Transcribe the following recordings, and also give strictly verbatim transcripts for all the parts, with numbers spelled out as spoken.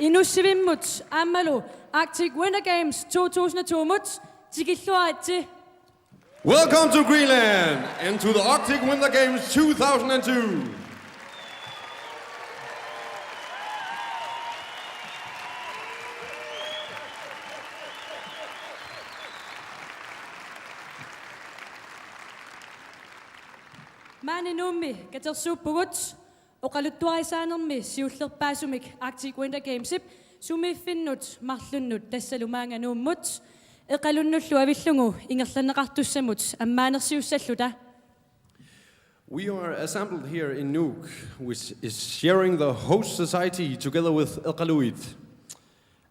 Inussivimmut aammalu Arctic Winter Games to tusind og to-mut tikilluaritsi. Welcome to Greenland and to the Arctic Winter Games two thousand and two. Maani Nuummi katersuuppugut. Oqaluttuarisaanermi siullerpaasumik Arctic Winter Gamesip sumiiffinnut marlunnut tassalu maanga Nuummut Iqalunnullu avillugu ingerlanneqartussamut ammaanersiussalluta. We are assembled here in Nuuk, which is sharing the host society together with Iqaluit.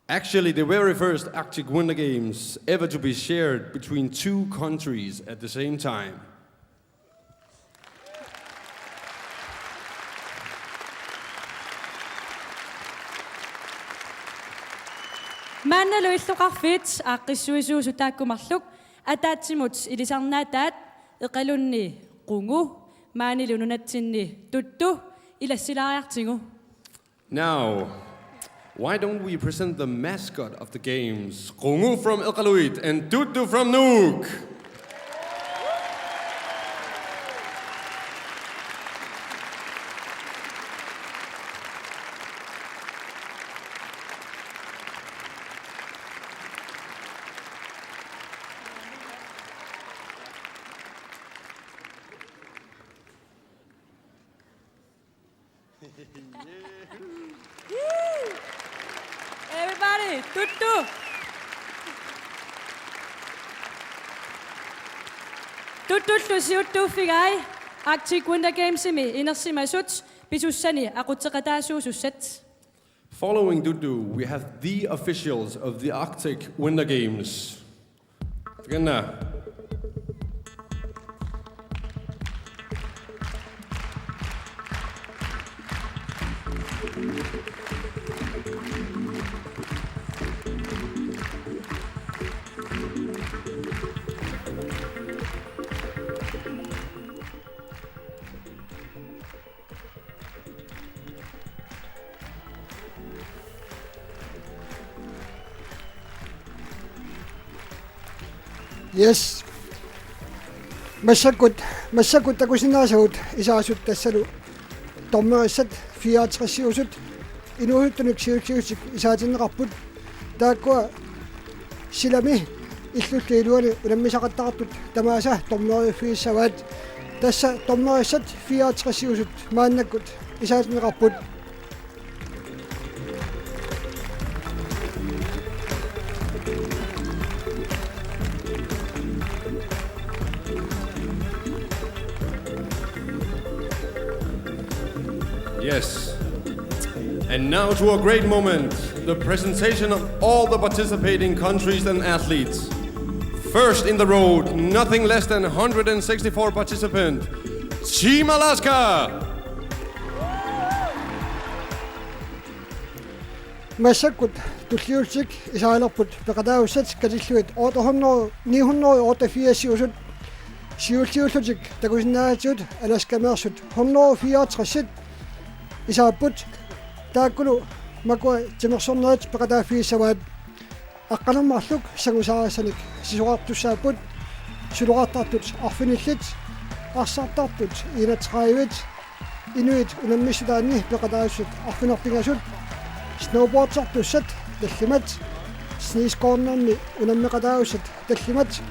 Actually, the very first Arctic Winter Games ever to be shared between two countries at the same time. Maannalu illoqarfiit aaqqissuisuusut taakku marluk ataatsimut ilisarnaataat Iqalunni Qungu maanilu nunatsinni Tuttu ilassilaariartigu. Now, why don't we present the mascot of the games, Qungu from Iqaluit and Tuttu from Nuuk? Everybody, Tuttu! Tuttullu siuttuuffigai Arctic Winter Gamesimi inersimasut pisussani aqutseqataasuusussat. Following Tuttu, we have the officials of the Arctic Winter Games. Thank you. Yes. Massakkut, massakkut takusinnaasagut isaasut tassalu dommerissat fireogtresiusut inuusuttunik siulliussutik isaatinneqarput. Taakkua silami illullu iluani unammisaqattaartut tamaasa dommeriffiissavaat. Tassa dommerissat fireogtresiusut maannakkut isaatinneqarput. Yes. And now to a great moment, the presentation of all the participating countries and athletes. First in the road, nothing less than one hundred and sixty-four participants, Team Alaska! Massakkut tulliullutik isaalerput peqataavussat katillugit otte hundrede, ni hundrede og otteogfirs siulliullutik takusinnaasatigut Alaskameersut hundrede og fireogtres isaapput, taakkulu makua timersornerit peqataaffigissavaat. Aqqaneq-marluk sangusaarissanik sisorartussaapput, suloqartartut arfinillit, arsartartut enogtredive, inuit unammissutaanni peqataasussat arfineq-pingasut, snowboardertussat tallimat, snescooternermi unammeqataasussat tallimat,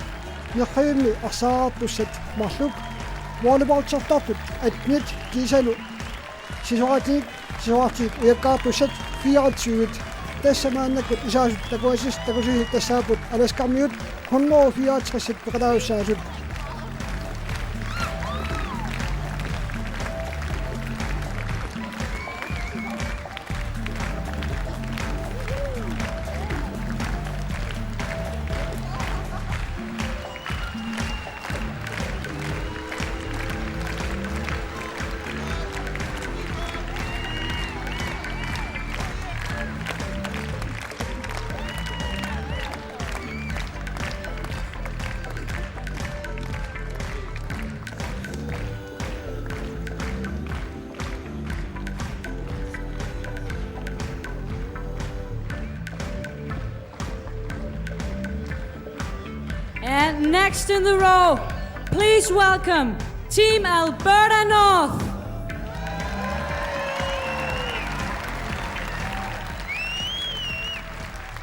nerrivimmi arsaarartussat marluk, volleyballsertartut attenit kiisalu sisorartinik, sisorartinik ujakkaartussat fireogtyve. Tassa maannakkut isaasut takusis-, takusisut tassaapput Alaskarmiut hundrede og fireogtres peqataasussaasut. And next in the row, please welcome Team Alberta North.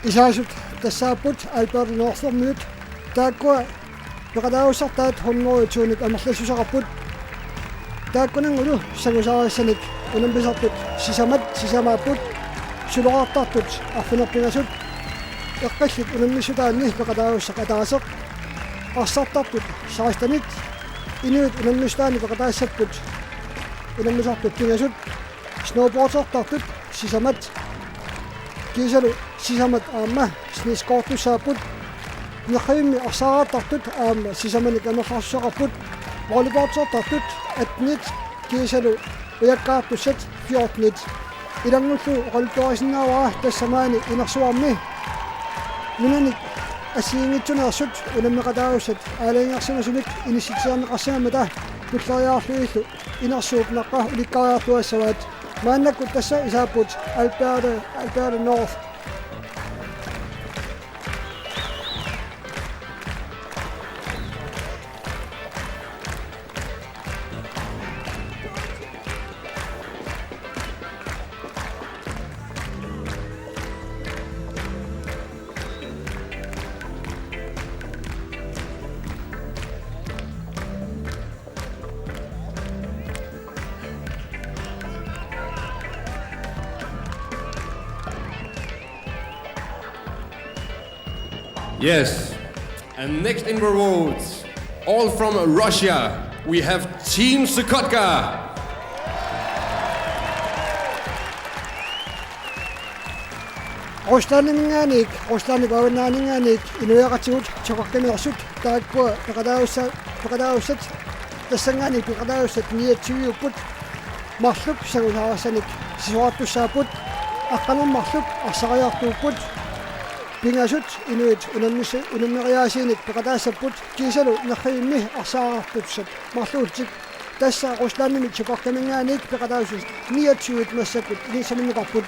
Isaasut tassaapput Alberta Northimiut, taakkua peqataassartaat hundrede tusind amerlassuseqarput. Taakkunanngalu sangusarissanik unammisartut sisamat sisamaapput, suloqartartut arfineq-pingasut, eqqillit unammissutaanni peqataasussaq ataaseq, arsartartut sekstenit, inuit unammissutaanni peqataassapput unammisartut pingasut, snowboardertartut sisamat kiisalu sisamat aamma sniiskortussaapput. Nerrivimmi arsaartartut aamma sisamanik amerlassuseqarput. Volleyballertartut attenit kiisalu ujakkaartussat fjortenit. Ilanngullugu oqaluttuarisinnaavara tassa maani inersuarmi nunanik assigiinngitsuneersut unammeqataasussat aalajangersimasumik inissitsiniarneqarsimammata tulleriiaarlugillu inersuup naqqa ulikkaariartuassavaat. Maannakkut tassa isaapput Alberta, Alberta North. Yes. And next in the roads, all from Russia, we have Team Chukotka. Ruslandiminngaanniit, Ruslandip avannaaninngaanniit inuiaqatigut Chukotkamiuussat taakkua peqataasussa-, peqataasussat tassanngaanniit peqataasussat niogtyve-upput, marluk sangusarissanik sisorartussaapput, aqqaneq-marluk arsariartuupput, pingasut inuit unammis-, unammeriaasiinik peqataassapput kiisalu nerrivimmi arsaarartussat marluullutik. Tassa Ruslandimi Chukotkaminngaanniit peqataasussat niogtyve massakkut inissaminneqarput.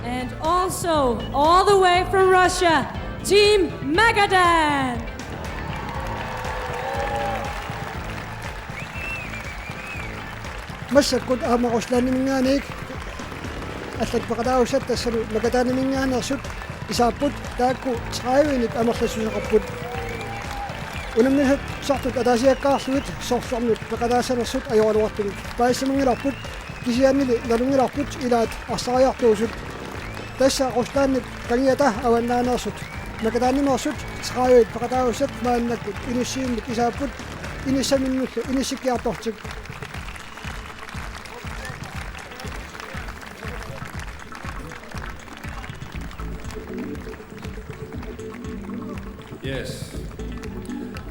And also, all the way from Russia, Team Magadan. Massakkut aamma Ruslandiminngaanniit allat peqataasussat tassalu Magadaniminngaanneersut isaapput, taakku tredive-nik amerlassuseqarput. Unammisartut ataasiakkaarlugit sorlernut peqataassanersut ajoraluartumik paasisimanngilarput, kisiannili nalunngilarput ilaat arsariartuusut. Tassa Ruslandip kangiata avannaaneersut Magadanimeersut tredive peqataasussat maannakkut inissiimmik isaapput, inissaminnullu inissikkiartortik. Yes.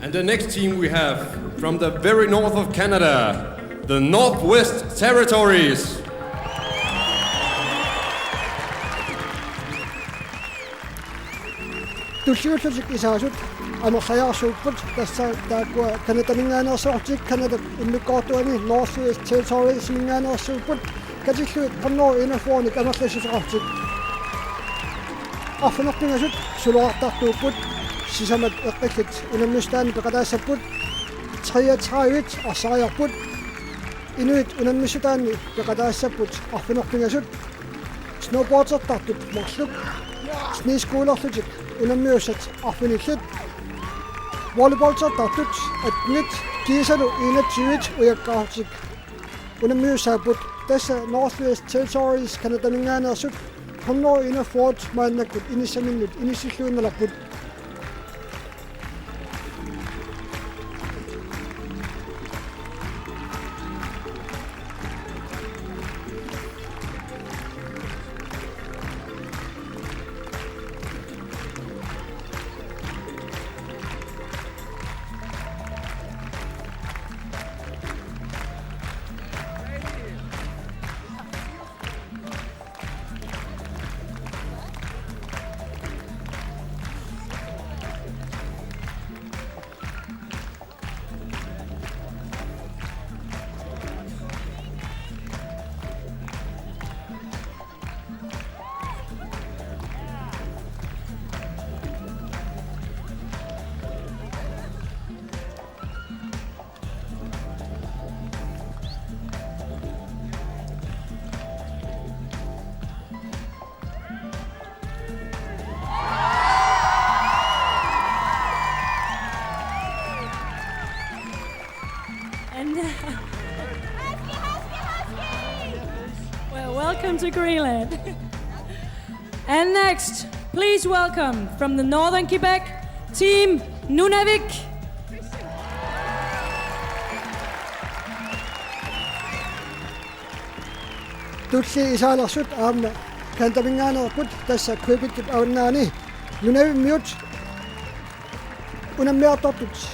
And the next team we have from the very north of Canada, the Northwest Territories. Tulliullutik isaasut amerlariarsuupput, tassa taakkua Canadaminngaanneersuartik, Canadap immikkoortuani Northwest Territoriesiminngaanneersuupput, katillugit hundrede enogfyrrenik amerlassuseqartik. Arfineq-pingasut suloqartartuupput, sisamat eqqillit unammissutaanni peqataassapput, treogtredive arsariarput, inuit unammissutaanni peqataassapput arfineq-pingasut, snowboardertartut marluk, sneskuulerlutik unammiussat arfinillit, volleyballertartut attenit kiisalu enogtyve ujakkaarlutik unammiussaapput. Tassa Northwest Territories Canadaminngaanneersut hundrede enogfyrre maannakkut inissaminnut inissilluinnalerput. Welcome to Greenland. And next, please welcome from the Northern Quebec, Team Nunavik. Tulliit isaalersut aamma Canadaminngaanneerput, tassa Quebecip avannaani Nunavimmiut unammiartortut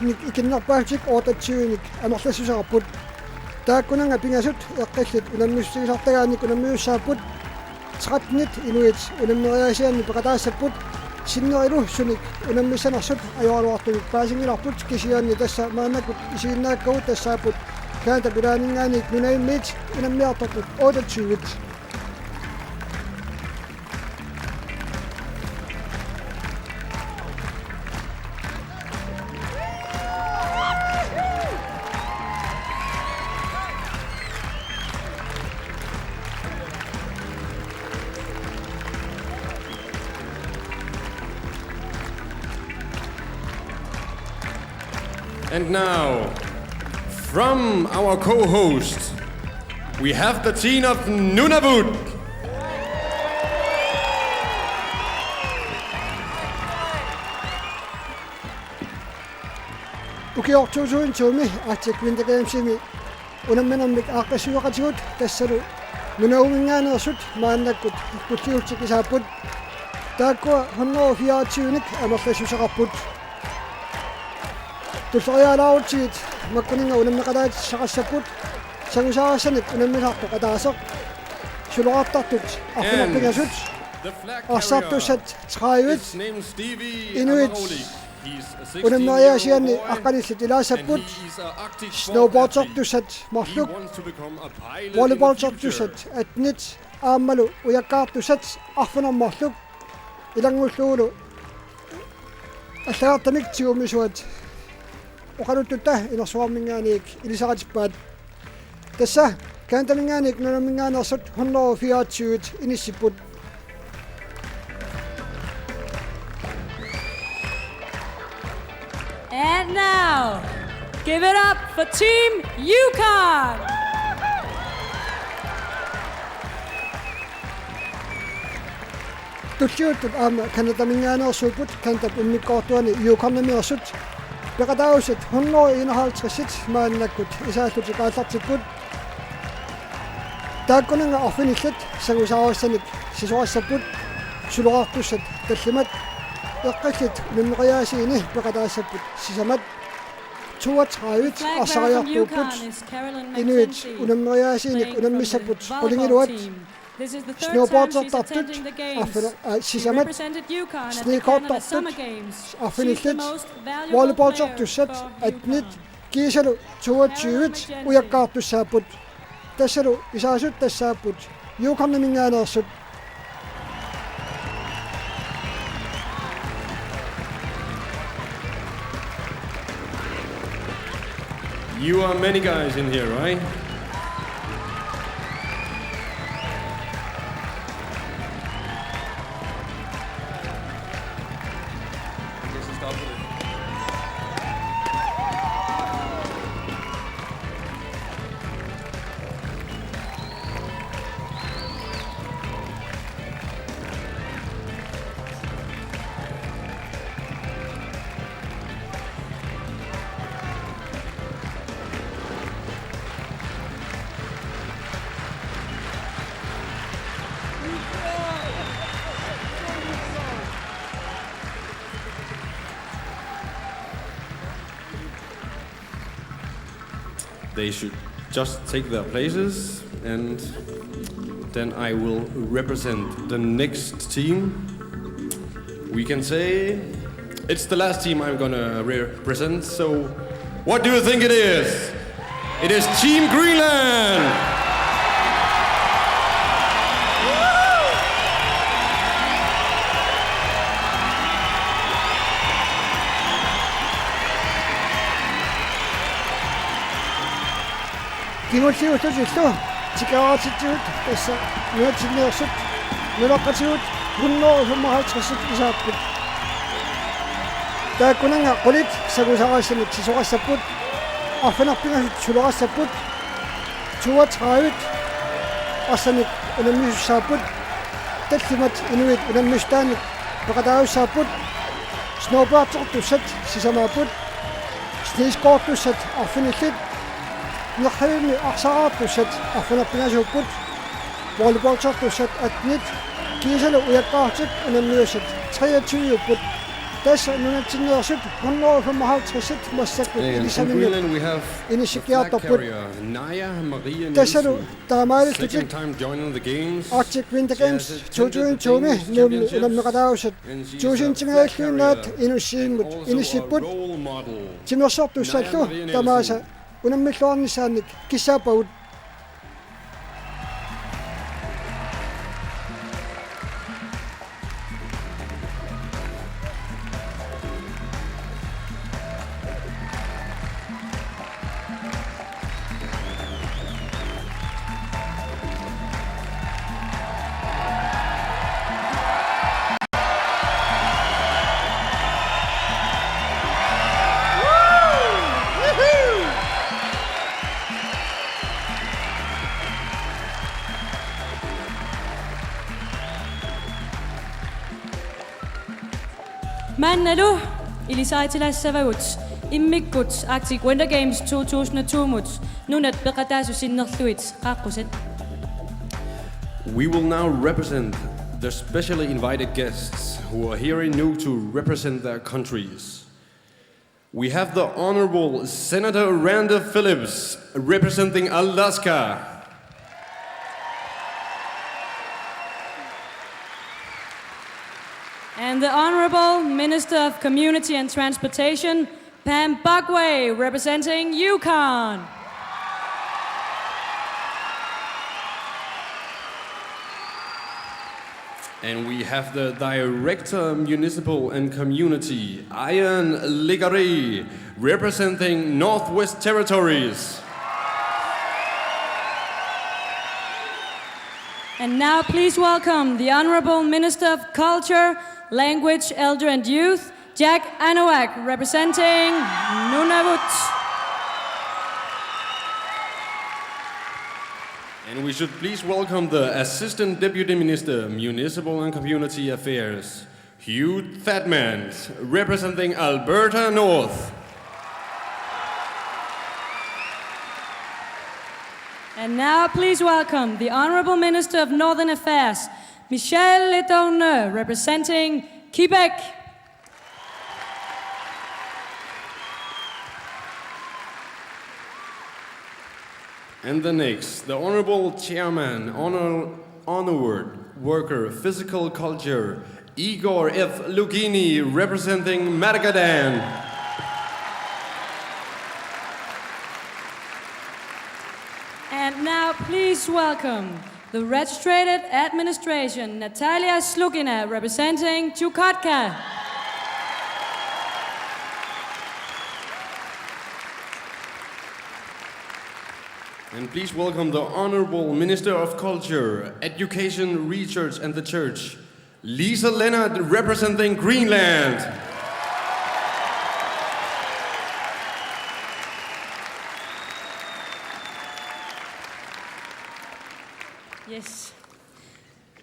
nik ikinnerpaassutik otteogtyvenik amerlassuseqarput. Taakkunannga pingasut eqqillit unammissutisartagaannik unammiussaapput. Trettenit inuit unammeriaasianni peqataassapput. Sinnerilu sunik unammissanersut ajoraluartumik paasinngilarput, kisianni tassa maannakkut isiginnaakkagut tassaapput Canadap ilaaninngaanniit Nunavimmiit unammiartortut otteogtyvit. And now, from our co-host, we have the team of Nunavut. Ukioq to tusind to-mi Arctic Winter Gamesimi unamminermik aaqqissuisoqatigut tassalu Nunavumminngaanneersut maannakkut tulliullutik isaapput. Taakkua hundrede fireogtyvenik amerlassuseqarput. Tulleriiaalaarutsigit makkuninnga unammeqataatissaqassapput. Sangusaarissanik unammisartoq ataaseq. Suloqartartut arfineq-pingasut. Arsartussat tredive. Inuit unammeriaasianni aqqanillit ilaassapput. Snowboardertussat marluk. Volleyballertussat attenit. Aammalu ujakkaartussat arfineq-marluk. Ilanngullugulu allagartamik tigummisuat oqaluttutta inersuarminngaanniit ilisaqatippaat. Tassa Canadaminngaanniit Nunavumminngaanneersut hundrede fireogtyve inissipput. And now, give it up for Team Yukon! Tulliuttut aamma Canadaminngaanneersuupput, Canadap immikkoortuani Yukonimiittut. Peqataasut hundrede enoghalvtreds maannakkut isaallutik aallartipput. Taakkunannga arfinillit sangusaarissanik sisoqassapput, suloqartussat tallimat, eqqillit unammeriaasiini peqataassapput sisamat. Toogtredive arsariartuupput. Inuit unammeriaasiinik unammissapput qulingiluat. Snowboardertartut arfini-, aa, sisamat, sneakertartut arfinillit, volleyballertussat attenit, kiisalu toogtyvit ujakkaartussaapput. Tassalu isaasut tassaapput Yukoniminngaanneersut. You are many guys in here, right? They should just take their places, and then I will represent the next team. We can say it's the last team I'm gonna represent, so what do you think it is? It is Team Greenland! Kingulliullutillu tikeraartitsigut tassa nunatsinneersut nunaqqatigut hundrede femoghalvtreds isaapput. Taakkunannga qulit sangusaarissanik sisoqassapput, arfineq-pingasut suloqassapput, toogtredive arsanik unammissapput. Tallimat inuit unammissaannik peqataasussaapput. Snowboardertussat sisamaapput. Sneeskoortussat arfinillit. Nerrivimmi arsaraartussat arfineq-pingasuupput. Volleyballsertussat attenit. Kiisalu ujakkaartut unammiussat treogtyve-upput. Tassa nunatsinneersut hundrede og femoghalvtreds massakkut. And from ilisaminnut Greenland, we have the flag inissikkiartorput. Carrier, Naja Marie Tassalu Nielsen. Taamaalillutik Second time joining the games. Arctic Winter Games two thousand two-mi Nuummi unammeqataasut tusindinngaanniit inussivimmut inissipput. Timersortussallu tamaasa unammilluarnissaannik kissaappagut. Maannalu ilisaritilaassavagut immikkut Arctic Winter Games two thousand two-mut nunat peqataasut sinnerlugit. Qaaqqusat. We will now represent the specially invited guests who are here in Nuuk to represent their countries. We have the Honorable Senator Randa Phillips representing Alaska. And the Honorable Minister of Community and Transportation, Pam Bugway, representing Yukon. And we have the Director, Municipal and Community, Ian Ligari, representing Northwest Territories. And now please welcome the Honorable Minister of Culture, Language, Elder and Youth, Jack Anawak, representing Nunavut. And we should please welcome the Assistant Deputy Minister, Municipal and Community Affairs, Hugh Thadman, representing Alberta North. And now please welcome the Honorable Minister of Northern Affairs, Michel Letourneau, representing Quebec. And the next, the Honorable Chairman, Honor, Honored Worker, Physical Culture, Igor F. Lugini, representing Magadan. And now please welcome the Registered Administration, Natalia Slugina, representing Chukotka. And please welcome the Honorable Minister of Culture, Education, Research and the Church, Lisa Leonard, representing Greenland. Yes.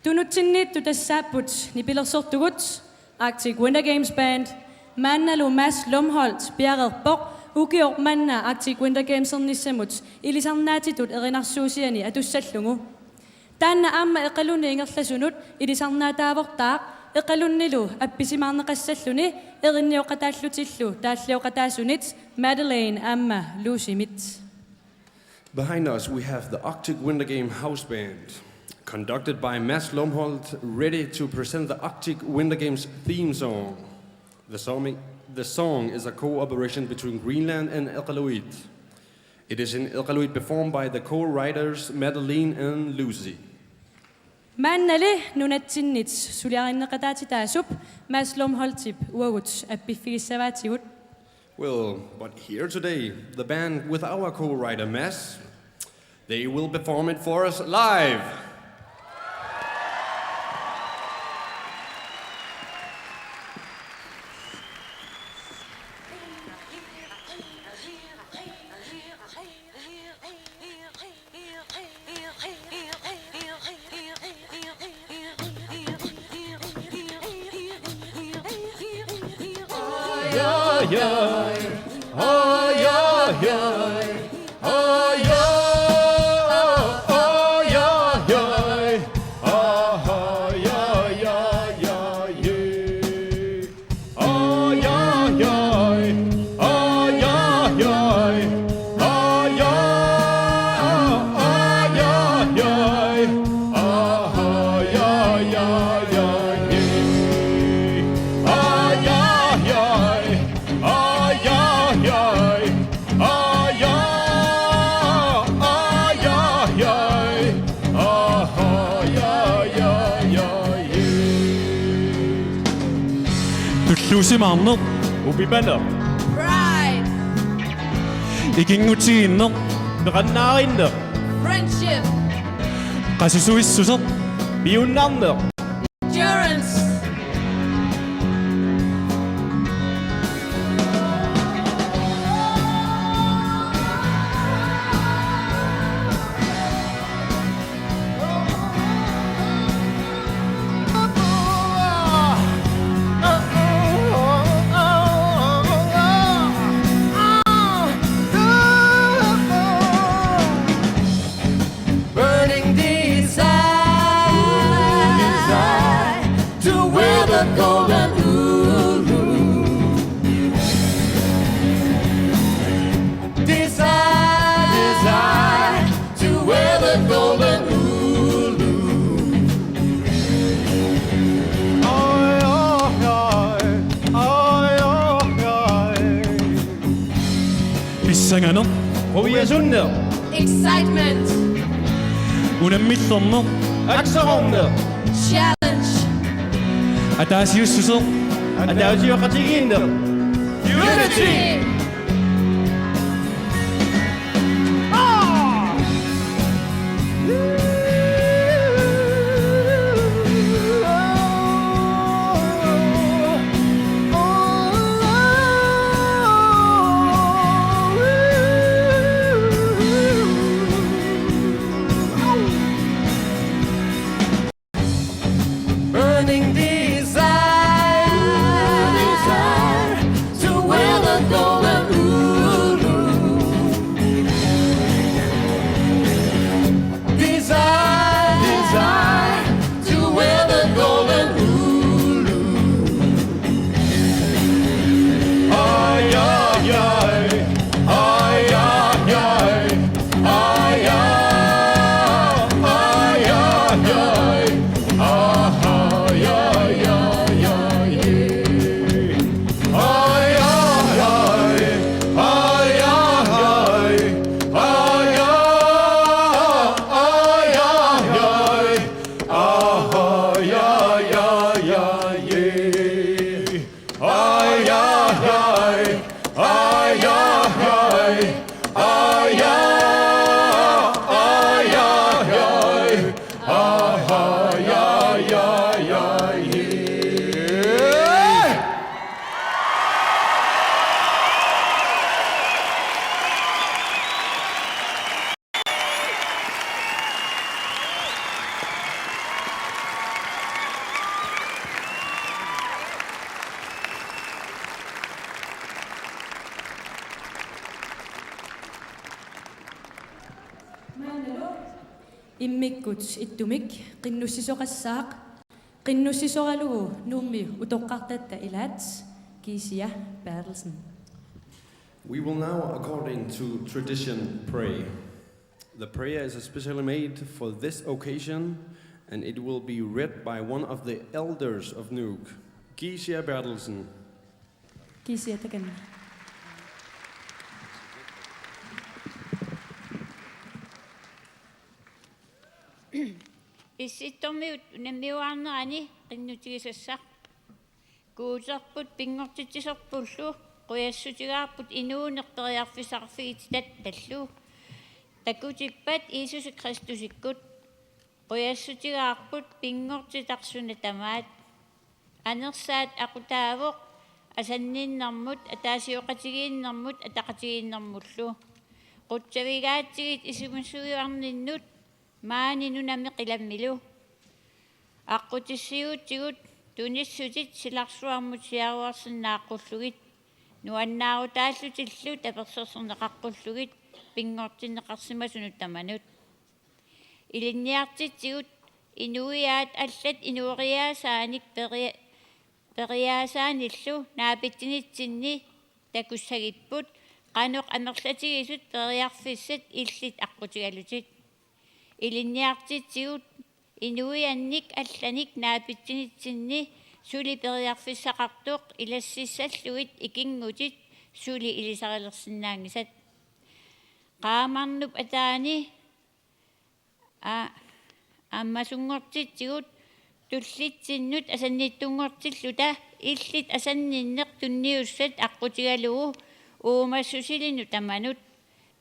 Tunutsinniittut tassaapput nipilersortugut Arctic Winter Games Band, maannalu Mads Lumholt piareerpoq ukioq manna Arctic Winter Games-ernissamut ilisarnaatitut erinarsuusiani atussallugu. Taanna aamma Iqalunni ingerlasunut ilisarnaataavortaaq, Iqalunnilu appisimaarneqassalluni erinioqataallutillu taallioqataasunit Madeleine aamma Lucymit. Behind us, we have the Arctic Winter Game House Band, conducted by Mads Lumholt, ready to present the Arctic Winter Games theme song. The song, the song is a cooperation between Greenland and Iqaluit. It is in Iqaluit, performed by the co-writers Madeline and Lucy. Maannali nunatsinnit suliarinneqataatitaasup Mads Lumholtip uagut appiffigissavaatigut. Well, but here today, the band with our co-writer Mads, they will perform it for us live. Tulluusimaarneq. Upipaneq. Pride. Ikinngutigiinneq. Peqannaarinneq. Friendship. Qasusuissuseq. Piunnarneq. Endurance. Burning desire, desire to wear the golden Ulu. Desire, desire to wear the golden Ulu. Pissanganeq. Quiasunneq. Excitement. Unammillerneq. Akserorneq. Challenge. Ataasiussuseq. Ataasioqatigiinneq. Unity. Burning desire, desire to wear the golden Ulu. Desire, desire to wear the golden Ulu. Ay, ay, ay. Ay, ay, ay. Ay, ay, ay, ay, ay. Ay, ay, ay, ay, ay. Ay, ay, ay. Ay, ay, ay. Ay, ay, ay, ay, ay. Ay, ay, ay, ay, ay. Ay, ay, ay. Ay, ay, ay. Ay, ay, ay, ay, ay. Ay, ay, ay, ay, ay. Immikkut ittumik qinnussisoqassaaq, qinnussisoralugu Nuummi utoqqartatta ilaat, Kiisia Berthelsen. We will now, according to tradition, pray. The prayer is especially made for this occasion, and it will be read by one of the elders of Nuuk, Kiisia Berthelsen. Kiisia, takanna. Issittormiut unammiuaarnerani qinnutigisassaq. Guuterput pinngortitsisorpullu, qujassutigaarput inuuneq periarfissaqarfigititat tallu. Takutippat Jiisusi Kristusikkut, qujassutigaarput pinngortitaq suna tamaat. Anersaat aqutaavoq asanninnermut, ataasioqatigiinnermut, ataqatigiinnermullu. Qutsavigaatsigit isumasuiarninnut maani nunami qilammilu. Aqqutissiuutsigut tunissutit silarsuarmut siaruarsinnaaqqullugu. nuannaarutaallutillu tapersersorneqaqqullugit pinngortinneqarsimasunut tamanut. Ilinniartitsigut inuiaat allat inooriaasaanik peria-, periaasaanillu naapitsinitsinni takussagipput qanoq amerlatigisut periarfissat illit aqqutigalutit. Ilinniartitsigut inuiannik allanik naapitsinitsinni suli periarfissaqartoq ilassissallugit ikinngutit suli ilisarilersinnaanngisat. Qaamarnup ataani a-, ammasunngortitsigut tullitsinnut asannittunngortilluta illit asanninneq tunniussat aqqutigalugu uumassusilinut tamanut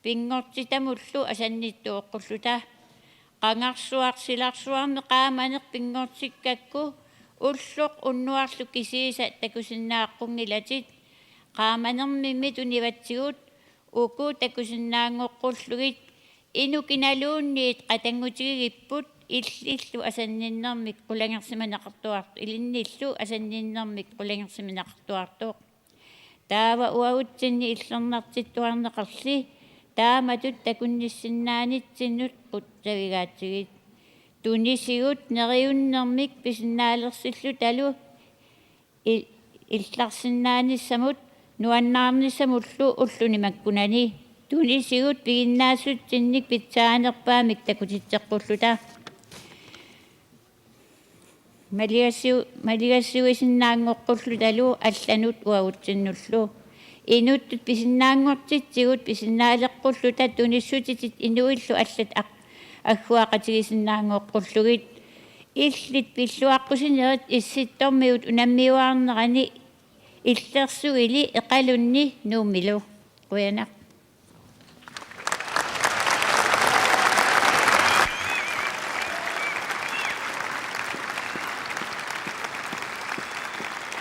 pinngortitamullu asannittooqqulluta. Qangarsuaq silarsuarmi qaamaneq pinngortikkakku ulloq unnuarlu kisiisa takusinnaaqqunngilatit. Qaamanermimmi tunivatsigut uku takusinnaanngoqqullugit inuk kinaluunniit qatanngutigigipput illillu asanninnermik qulangersimaneqartuartoq, ilinnillu asanninnermik qulangersimaneqartuartoq. Taava uagutsinni illernartittuarneqarli taamatut takunnissinnaanitsinnut qutsavigaatsigit. Tunisigut neriunnermik pisinnaalersillutalu i-, illarsinnaanissamut nuannaarnissamullu ulluni makkunani. Tunisigut piginnaasutsinnik pitsaanerpaamik takutitseqqulluta. Maligassiu-, maligassiuisinnaanngoqqullutalu allanut uagutsinnullu. Inuttut pisinnaanngortitsigut pisinnaaleqqulluta tunissutitit inuillu allat aq-, agguaqatigisinnaanngoqqullugit. Illit pilluaqqusinerit Issittormiut unammiuaarnerani illersugili Iqalunni Nuummilu. Qujanaq.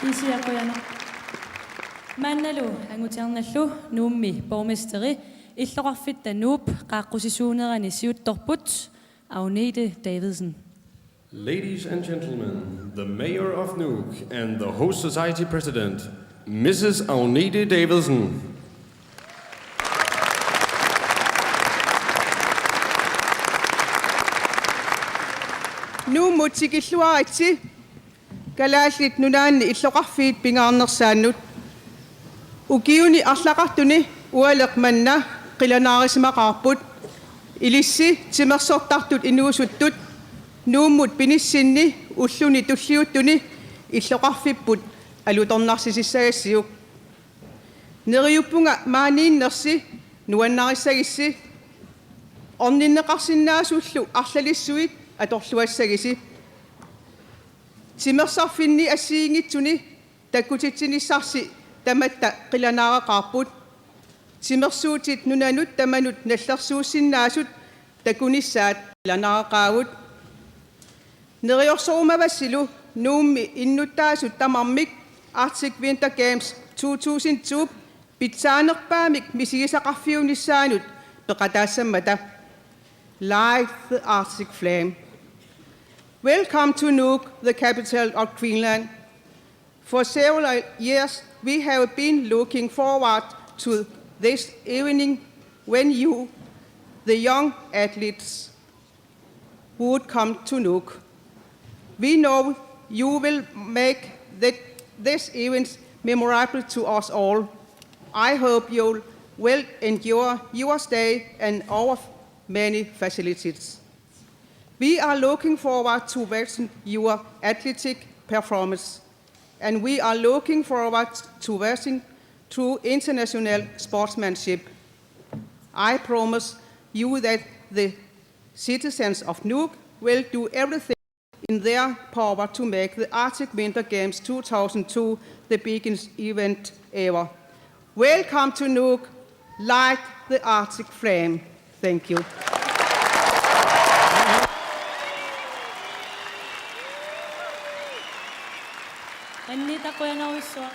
Kisianni qujanaq. Maannalu angutiarnallu Nuummi borgmesteri illoqarfitta Nuup qaaqqusisuunerani siuttorput Agnete Davidsen. Ladies and gentlemen, the mayor of Nuuk and the host society president, Missus Agnete Davidsen. Nuummut tikilluaritsi, Kalaallit Nunaanni illoqarfiit pingaarnersaannut. Ukiuni arlaqartuni ualeq manna qilanaarisimaqaarput. Ilissi timersortartut inuusuttut Nuummut pinissinni ulluni tulliuttuni illoqarfipput alutornarsisissagassiuk. Neriuppunga maaniinnersi nuannarissagissi, orninneqarsinnaasullu arlalissuit atorluassagisi. Timersorfinni assigiinngitsuni takkutitsinissarsi tamatta qilanaaraqaarput. Timersuutit nunanut tamanut nallersuussinnaasut takunissaat qilanaaraqaagut. Neriorsorumavassilu Nuummi innuttaasut tamarmik Arctic Winter Games two thousand two pitsaanerpaamik misigisaqarfiunissaanut peqataassammata. Light the Arctic flame. Welcome to Nuuk, the capital of Greenland. For several years, we have been looking forward to this evening when you, the young athletes, would come to Nuuk. We know you will make that, this event memorable to us all. I hope you will enjoy your stay and our many facilities. We are looking forward to watching your athletic performance, and we are looking forward to watching true international sportsmanship. I promise you that the citizens of Nuuk will do everything in their power to make the Arctic Winter Games two thousand two the biggest event ever. Welcome to Nuuk, light the Arctic flame. Thank you. Agnete qujanarsuaq.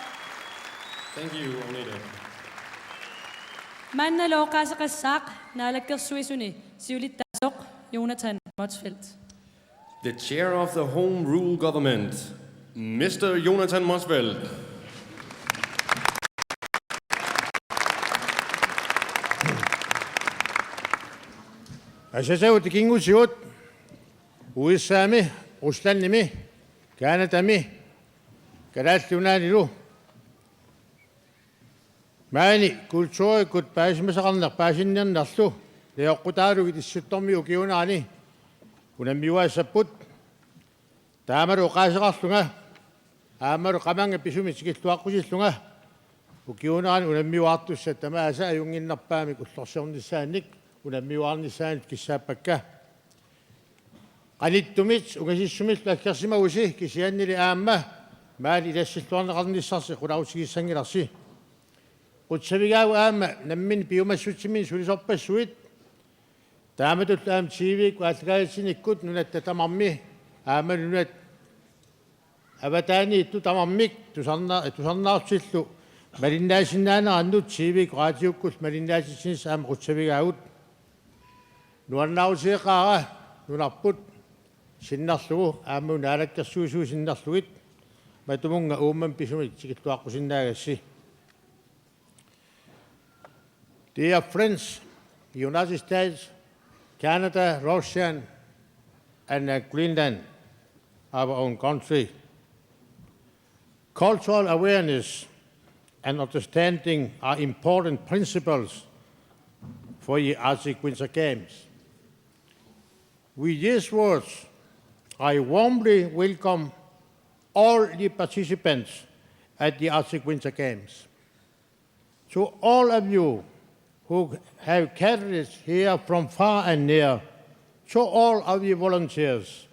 Thank you, Agnete. Maannalu oqaaseqassaaq Naalakkersuisuni siulittaasoq Jonathan Motzfeldt. The chair of the Home Rule Government, Mister Jonathan Motzfeldt. Asasavut tikinngutigut U S A-mi, Ruslandimi, Canadami, Kalaallit Nunaannilu maani kulturikkut paasimasaqarneq paasinninnerlu najoqqutaalugit Issittormiut ukiuunerani unammiuaassapput. Taamalu oqaaseqarlunga aammalu qamannga pisumik tikilluaqqusillunga ukiuunerani unammiuaartussat tamaasa ajunnginnerpaamik ullorsiornissaannik unammiuaarnissaannik kissaappakka. Qanittumit ungasissumillu aggersimavusi kisiannili aamma maani ilassilluarneqarnissarsi qularutigisanngilarsi. Qutsavigaagut aamma namminneq piumassutsiminnik sulisorpassuit. Taamatullu aamma T V-kkut aallakaatitsinikkut nunatta tamarmi aamma nunat avataaniittut tamarmik tusarna-, tusarnaartillu malinnaasinnaaneraannut T V-kkut raatiukkullu malinnaatitsinissaq aamma qutsavigaagut. Nuannaarutigeqaara nunarput sinnerlugu aamma Naalakkersuisut sinnerlugit matumunnga uummamut pisumik tikilluaqqusinnaagassi. Dear friends, United States, Canada, Russia, and uh, Greenland, our own country. Cultural awareness and understanding are important principles for the Arctic Winter Games. With these words, I warmly welcome all the participants at the Arctic Winter Games. To all of you who have gathered here from far and near, to all of the volunteers,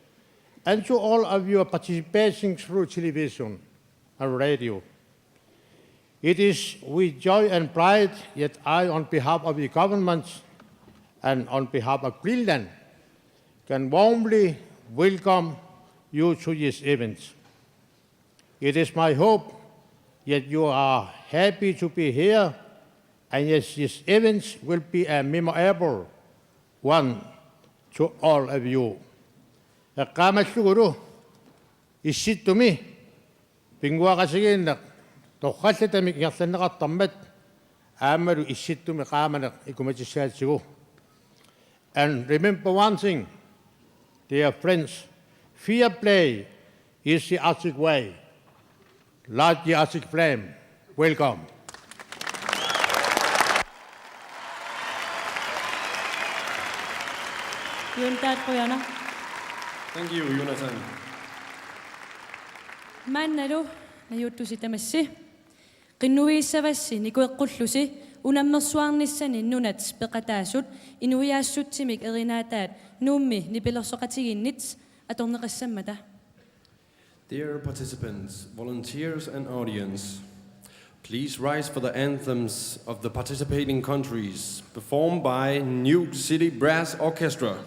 and to all of your participating through television and radio. It is with joy and pride that I, on behalf of the government and on behalf of Greenland, can warmly welcome you to this event. It is my hope that you are happy to be here and that this event will be a memorable one to all of you. Eqqaamallugulu Issittumi pinnguaqatigiinneq torrallatamik ingerlanneqartarmat aammalu Issittumi qaamaneq ikumatissaatigu. And remember one thing, dear friends, fair play is the Arctic way. Light the Arctic flame. Welcome. Juuntaat qujanaq. Thank you, Jonathan. Maannalu najuuttusi tamassi. Qinnuigissavassi nikueqqullusi unammersuarnissani nunat peqataasut inuiaassutsimik erinaataat Nuummi nipilersoqatigiinnit atorneqassammata. Dear participants, volunteers and audience, please rise for the anthems of the participating countries, performed by Nuuk City Brass Orchestra.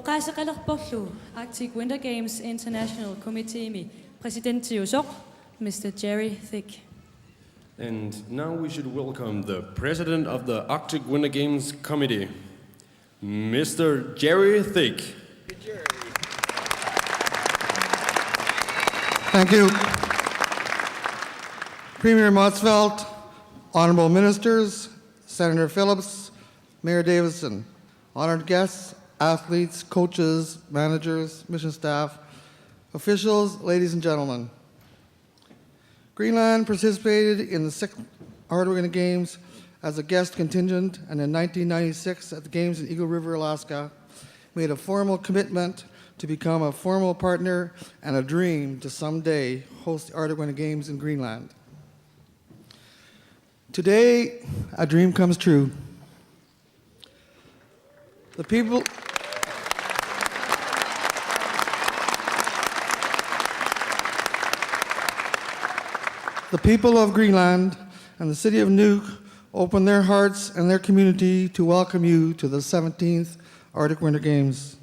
Oqaaseqalerporlu Arctic Winter Games International Committeemi præsidentiusoq, Mister Jerry Thigg. And now we should welcome the president of the Arctic Winter Games Committee, Mister Jerry Thigg. Thank you. Premier Motzfeldt, honorable ministers, Senator Phillips, Mayor Davidson, honored guests, athletes, coaches, managers, mission staff, officials, ladies and gentlemen. Greenland participated in the sixth Arctic Winter Games as a guest contingent, and in nineteen ninety-six at the Games in Eagle River, Alaska, made a formal commitment to become a formal partner and a dream to someday host the Arctic Winter Games in Greenland. Today, a dream comes true. The people, the people of Greenland and the city of Nuuk open their hearts and their community to welcome you to the seventeenth Arctic Winter Games.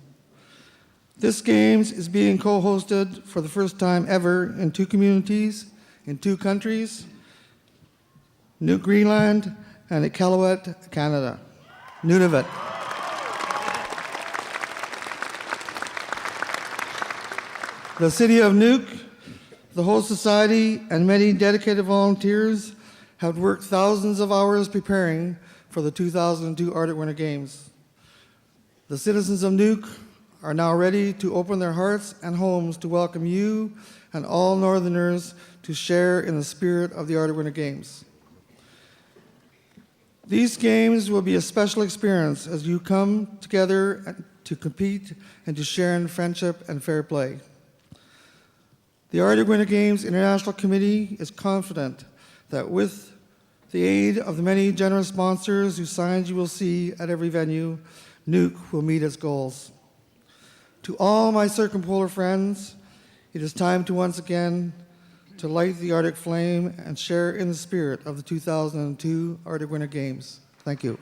This Games is being co-hosted for the first time ever in two communities, in two countries, Nuuk, Greenland, and Iqaluit, Canada. Nunavut. The city of Nuuk, the host society, and many dedicated volunteers have worked thousands of hours preparing for the two thousand two Arctic Winter Games. The citizens of Nuuk are now ready to open their hearts and homes to welcome you and all Northerners to share in the spirit of the Arctic Winter Games. These games will be a special experience as you come together to compete and to share in friendship and fair play. The Arctic Winter Games International Committee is confident that with the aid of the many generous sponsors whose signs you will see at every venue, Nuuk will meet its goals. To all my circumpolar friends, it is time to once again to light the Arctic flame and share in the spirit of the two thousand two Arctic Winter Games. Thank you.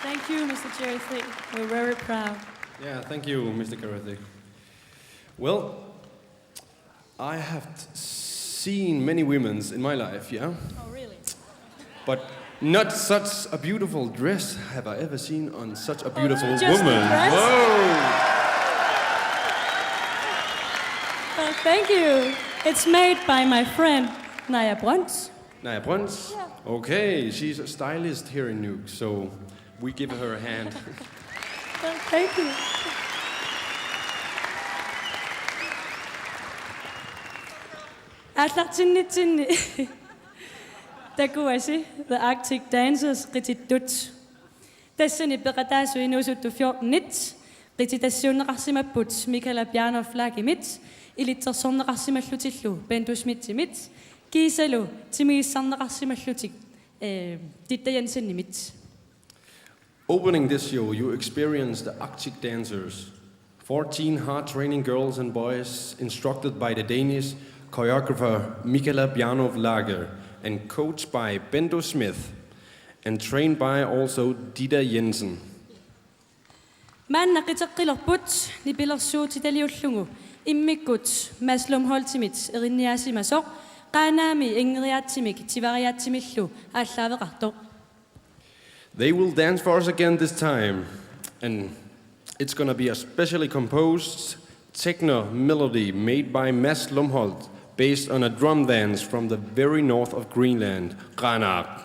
Thank you, Mister Jerry Thigg. We're very proud. Yeah, thank you, Mister Jerry Thigg. Well, I have t- seen many women in my life, yeah? Oh, really? But not such a beautiful dress have I ever seen on such a beautiful woman. Oh, just the dress? Whoa! Oh, thank you. It's made by my friend, Naja Brøns. Naja Brøns? Yeah. Okay, she's a stylist here in Nuuk, so we give her a hand. Thank you. Aallartinnitsinni takuasi The Arctic Dancers qitittut. Tassani peqataasut inuusuttut fjortenit qititassiunneqarsimapput Michaela Bjarnov Lagemit, ilitsersorneqarsimallutillu Bendo Schmidtimit, kiisalu timigissarneqarsimallutik, eh, Ditte Jensenimit. Opening this show, you experience the Arctic Dancers, fourteen hard-training girls and boys instructed by the Danish choreographer Michaela Bjarnov Lager and coached by Bendo Schmidt and trained by also Dita Jensen. Maanna qiteqqilerput nipilersuutitaliullugu immikkut Mads Lumholtimit erinniaasimasoq Qaanaami inngeriaatsimik tivariaatsimillu aallaaveqartoq. They will dance for us again this time, and it's gonna be a specially composed techno melody made by Mads Lumholt, based on a drum dance from the very north of Greenland, Qaanaaq.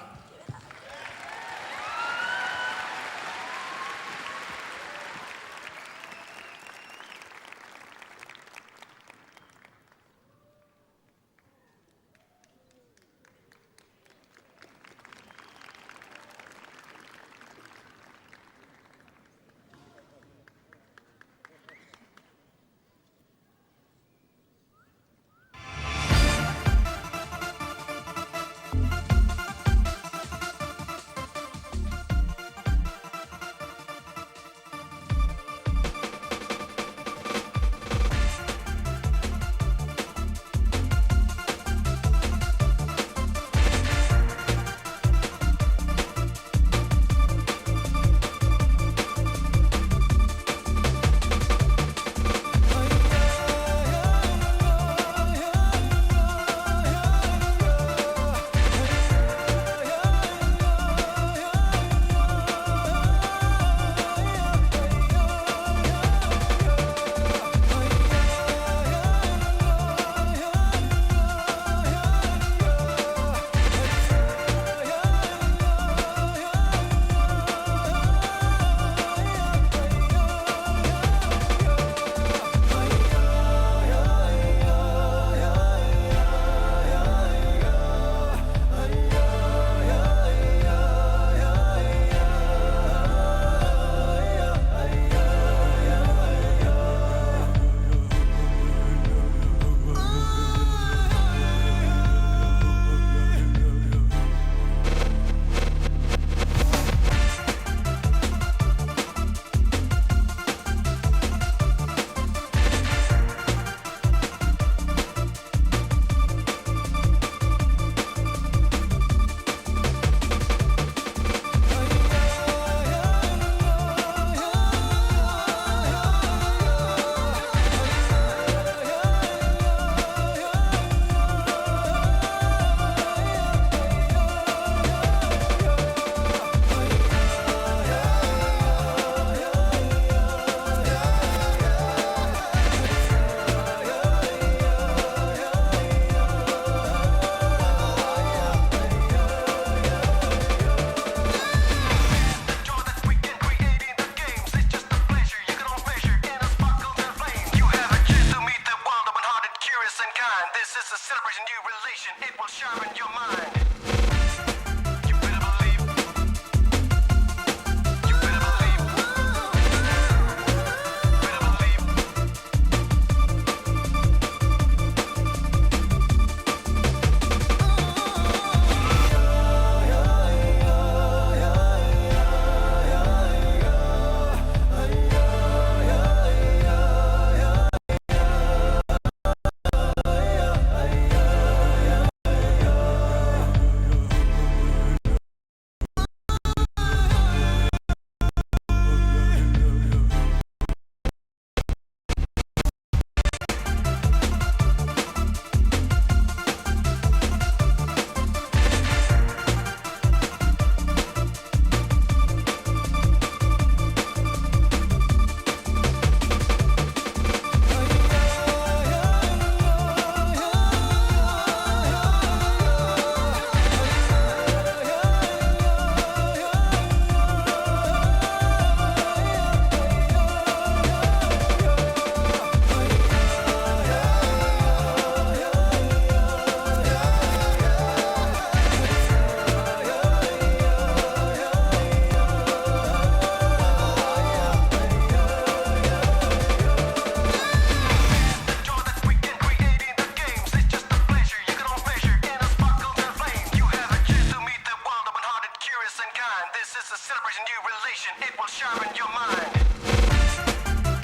This is a celebration, new relation, it will sharpen your mind.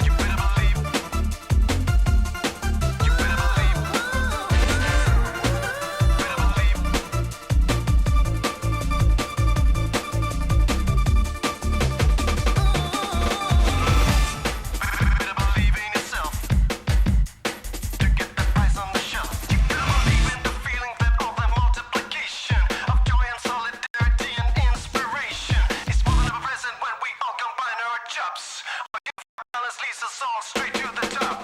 You better believe. You better believe. Better believe. Better believe in yourself. To get the prize on the shelf, you gotta believe in the feeling that of the multiplication of joy and solidarity and inspiration. It's more than ever present when we all combine our chops. Balance leads us all straight to the top.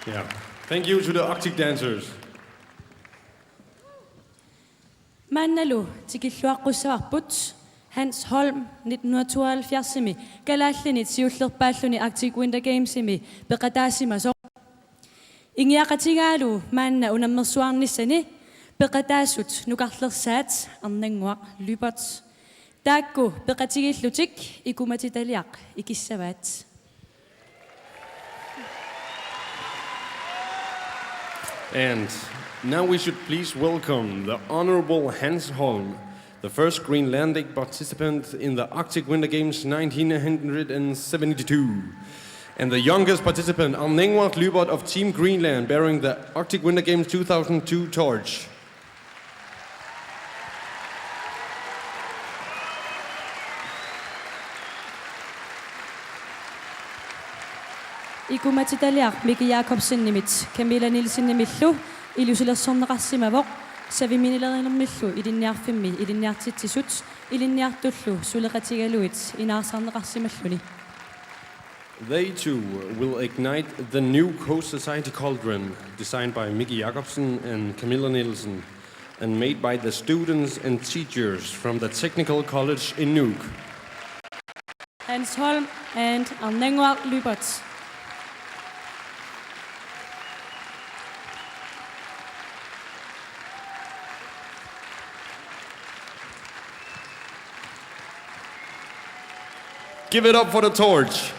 Yeah. Thank you to the Arctic Dancers. Maannalu tikilluaqqussavarput Hans Holm nitten hundrede tooghalvfjerdsimi kalaallinit siullerpaalluni Arctic Winter Gamesimi peqataasimasoq. Ingiaqatigaalu maanna unammersuarnissani peqataasut nukarlersaat Arnannguaq Lyberth. Taakku peqatigiillutik ikumatitaliaq ikissavaat. And now we should please welcome the Honorable Hans Holm, the first Greenlandic participant in the Arctic Winter Games nineteen hundred seventy-two, and the youngest participant, Arnannguaq Lyberth of Team Greenland, bearing the Arctic Winter Games two thousand two torch. Ikumatitaliaq Miki Jakobsenimit Camilla Nielsenimillu ilusilersorneqarsimavoq saviminilerinermillu ilinniarfimmi ilinniartitsisut ilinniartullu suleqatigalugit inaarsarneqarsimalluni. They too will ignite the new Coast Society cauldron, designed by Miki Jakobsen and Camilla Nielsen, and made by the students and teachers from the Technical College in Nuuk. Hans Holm and Arnannguaq Lyberth. Give it up for the torch.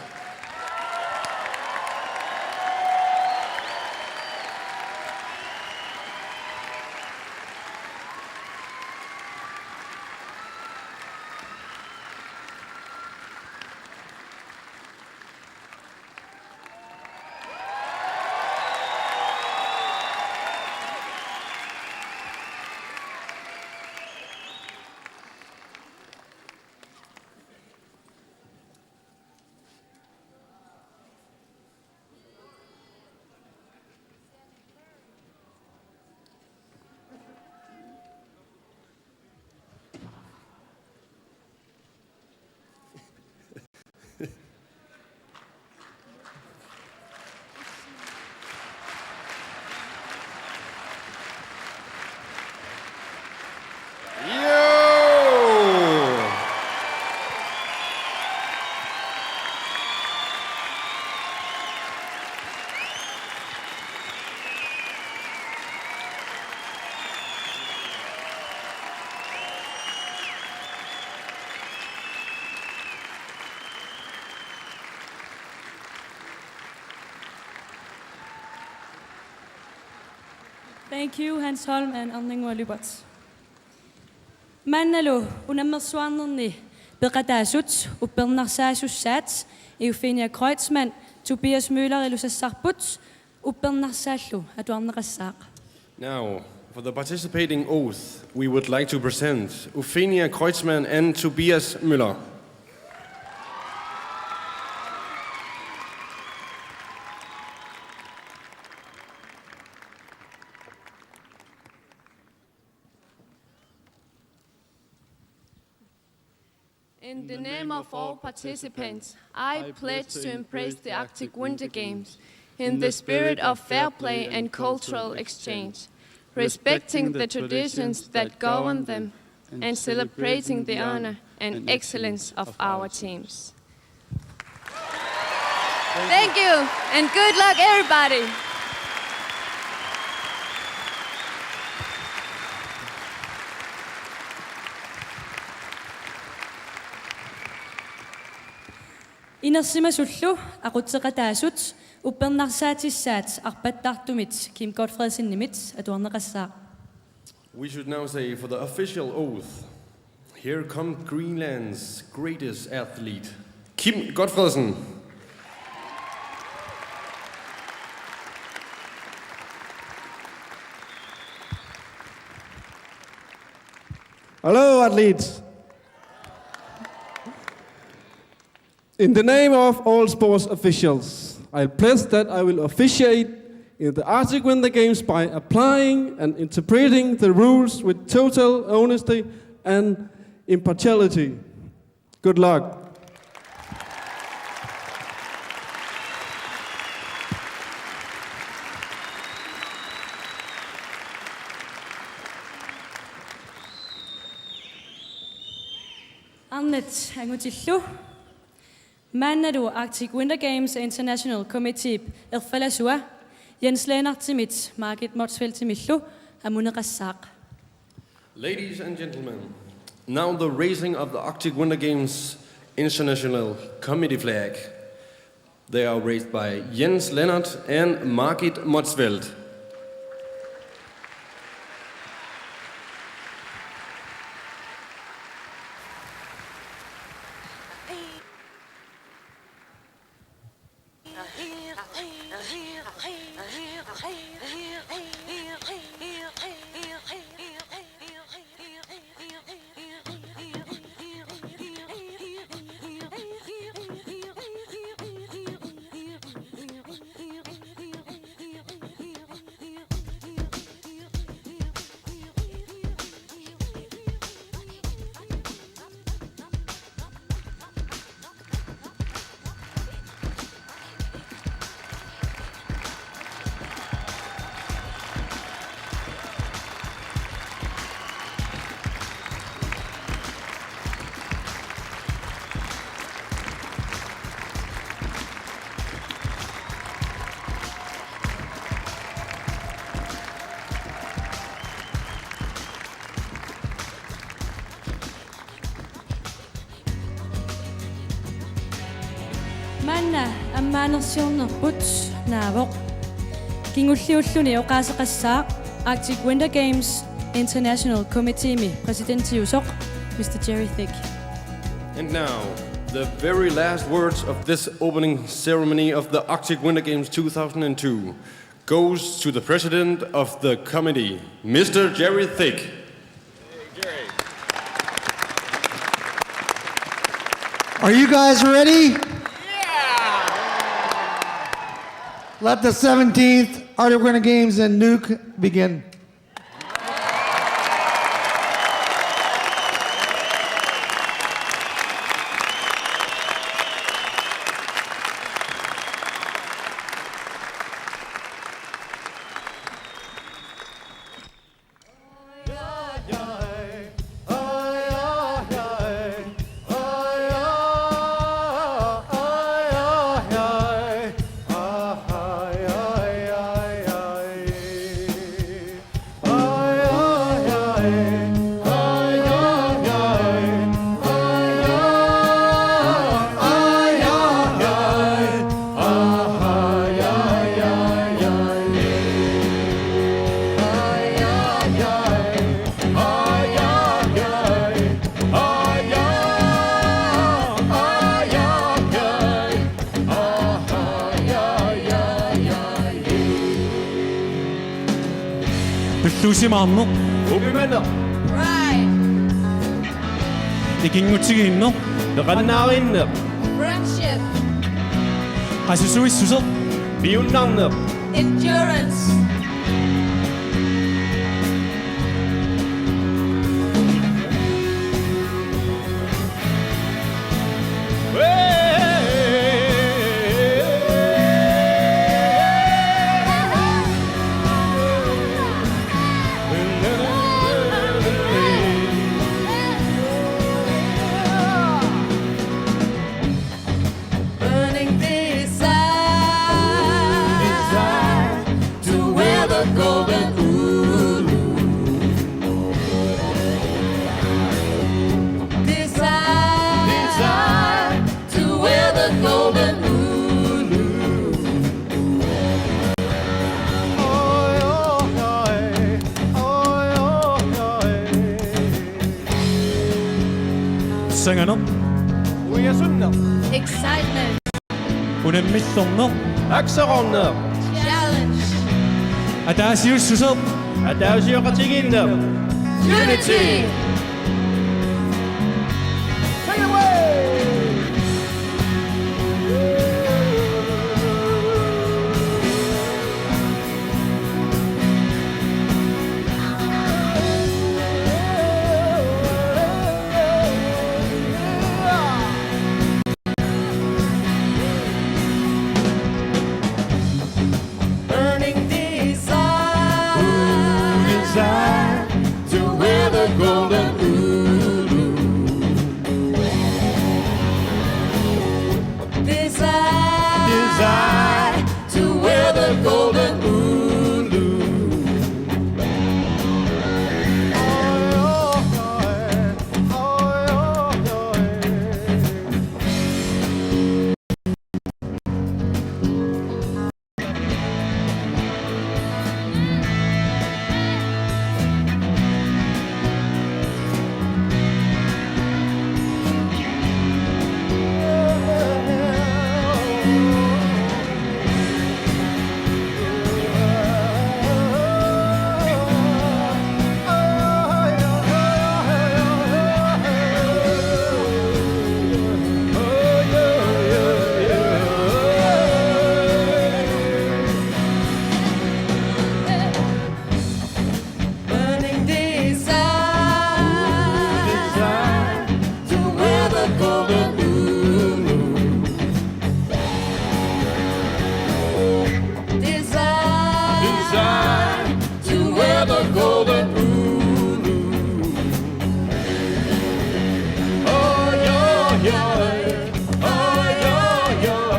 Thank you, Hans Holm and Arnannguaq Lyberth. Maannalu unammersuarnerni peqataasut uppernarsaasussaat Euphenia Kreutzmann, Tobias Møllerilu sassarput, uppernarsaallu atuarneqassaaq. Now, for the participating oath, we would like to present Euphenia Kreutzmann and Tobias Møller. In the name of all participants, I pledge to embrace the Arctic Winter Games in the spirit of fair play and cultural exchange, respecting the traditions that govern them and celebrating the honor and excellence of our teams. Thank you and good luck, everybody. Inersimasullu aqutseqataasut uppernarsaatissaat arpattartumit Kim Gottfredsenimit atuarneqassaaq. We should now say for the official oath, here comes Greenland's greatest athlete, Kim Gottfredsen. Hello, athletes. In the name of all sports officials, I pledge that I will officiate in the Arctic Winter Games by applying and interpreting the rules with total honesty and impartiality. Good luck. Arnat angutillu. Maannalu Arctic Winter Games International Committeep erfalasua Jens Lennartimit Margit Motzfeldtimillu amuneqassaaq. Ladies and gentlemen, now the raising of the Arctic Winter Games International Committee flag. They are raised by Jens Lennart and Margit Motzfeldt. Maanna ammaanersiornerput naavoq. Kingulliulluni oqaaseqassaaq Arctic Winter Games International Committeemi præsidentiusoq, Mister Jerry Thigg. And now, the very last words of this opening ceremony of the Arctic Winter Games two thousand and two goes to the president of the committee, Mister Jerry Thigg. Are you guys ready? Let the seventeenth Arctic Winter Games in Nuuk begin. Tulluusimaarneq. Upimaneq. Pride. Ikinngutigiinneq. Peqannaarinneq. Friendship. Qasusuissuseq. Piunnarneq. Endurance. Sanganeq. Uiasunneq. Excitement. Unammillorneq. Akserorneq. Challenge. Ataasiussuseq. Ataasioqatigiinneq. Unity. Take it away. Burning desire. Ooh, desire to wear the golden Ulu. Desire. Desire to wear the golden Ulu. Burning desire to wear the golden Ulu. Desire, desire to wear the golden Ulu. Oh, yeah, yeah. Oh, yeah, yeah.